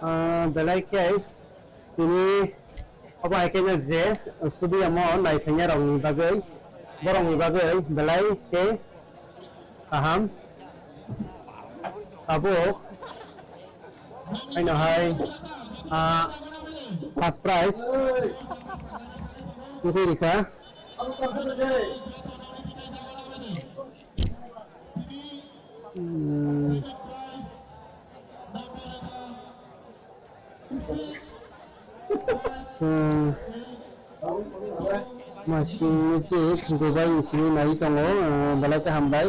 Ah, belai khe tini obo hai khe je studio mo naiphaiya rokni bagwi, borokni bagwi belai khe kaham. Tabuk haino hai, ah, first prize wngwi rikha. Hmm. So, masing ni si Dubai ni simi nai tongo, ah, belai khe hambai.